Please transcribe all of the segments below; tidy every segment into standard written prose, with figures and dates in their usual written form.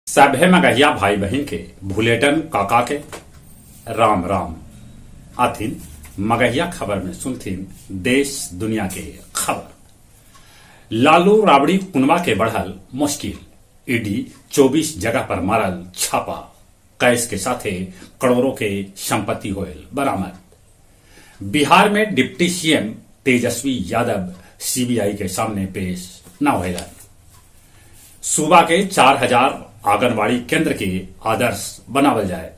सभे मगहिया भाई बहिन के भुलेटन काका के राम राम। आथिन मगहिया खबर में सुनथिन देश दुनिया के खबर। लालू राबड़ी कुनबा के बढ़ल मुश्किल, ईडी 24 जगह पर मारल छापा, कैश के साथे करोड़ों के संपत्ति होयल बरामद। बिहार में deputy CM Tejashwi Yadav CBI के सामने पेश न होयलन। सूबा के 4000 आंगनबाड़ी केंद्र के आदर्श बनावल जाए।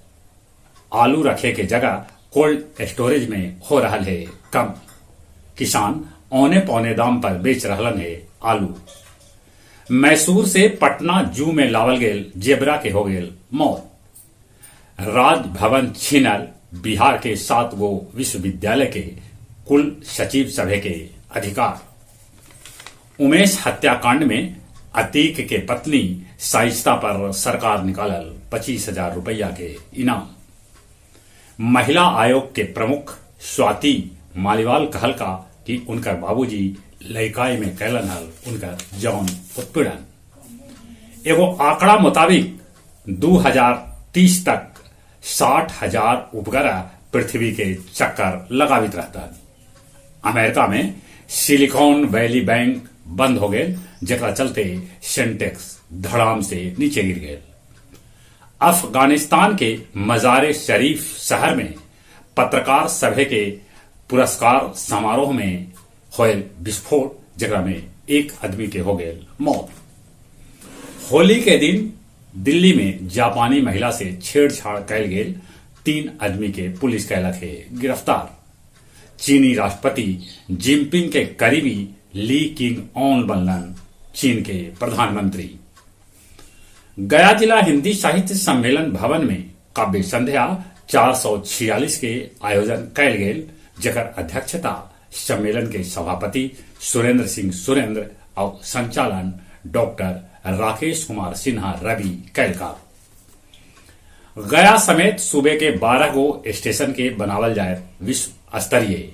आलू रखे के जगह कोल्ड स्टोरेज में हो रहल है कम। किसान औने पौने दाम पर बेच रहलन है आलू। मैसूर से पटना जू में लावल गेल जेबरा के हो गेल मौत। राजभवन छीनल बिहार के 7 गो विश्वविद्यालय के कुल सचिव सभे के अधिकार। उमेश हत्याकांड में अतीक के पत्नी साइस्ता पर सरकार निकालल 25,000 रुपया के इनाम। महिला आयोग के प्रमुख स्वाति मालीवाल कहल का कि उनकर बाबूजी लइकाई में कैलन हल उनकर यौन उत्पीड़न। एगो आंकड़ा मुताबिक 2030 तक 60,000 उपग्रह पृथ्वी के चक्कर लगावित रहता। अमेरिका में सिलिकॉन वैली बैंक बंद हो गए, जेकरा चलते सेंटेक्स धड़ाम से नीचे गिर गए। अफगानिस्तान के मजार शरीफ शहर में पत्रकार सभे के पुरस्कार समारोह में होयल विस्फोट, जेकरा में एक आदमी के हो गए मौत। होली के दिन दिल्ली में जापानी महिला से छेड़छाड़ कैल गेल 3 आदमी के पुलिस कैलक है गिरफ्तार। चीनी राष्ट्रपति जिनपिंग के करीबी ली किंग ऑन बनलन चीन के प्रधानमंत्री। गया जिला हिंदी साहित्य सम्मेलन भवन में काव्य संध्या 446 के आयोजन कैल गेल, जकर अध्यक्षता सम्मेलन के सभापति सुरेंद्र सिंह सुरेंद्र और संचालन डॉक्टर राकेश कुमार सिन्हा रवि कैलका। गया समेत सूबे के 12 गो स्टेशन के बनावल जाए विश्व स्तरीय।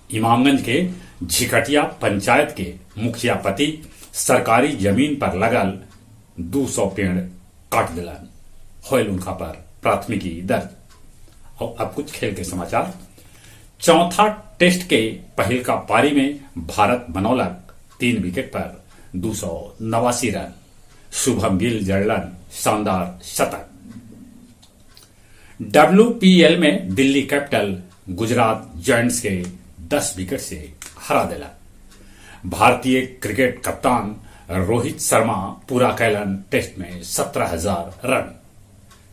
इमामगंज के झिकटिया पंचायत के मुखिया पति सरकारी जमीन पर लगल 200 पेड़ काट दिलन, होयल उनका पर प्राथमिकी दर्ज। और अब कुछ खेल के समाचार। चौथा टेस्ट के पहिलका पारी में भारत बनौलक 3 विकेट पर 289 रन। शुभम गिल जड़लन शानदार शतक। डब्ल्यूपीएल में दिल्ली कैपिटल गुजरात जायंट्स के 10 विकेट से हरा दिला। भारतीय क्रिकेट कप्तान रोहित शर्मा पूरा कैलन टेस्ट में 17,000 रन।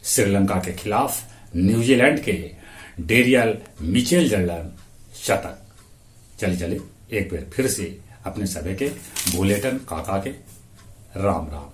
श्रीलंका के खिलाफ न्यूजीलैंड के डेरियल मिचेल जड़लन शतक। चले चले एक बार फिर से अपने सभी के बुलेटन काका के राम राम।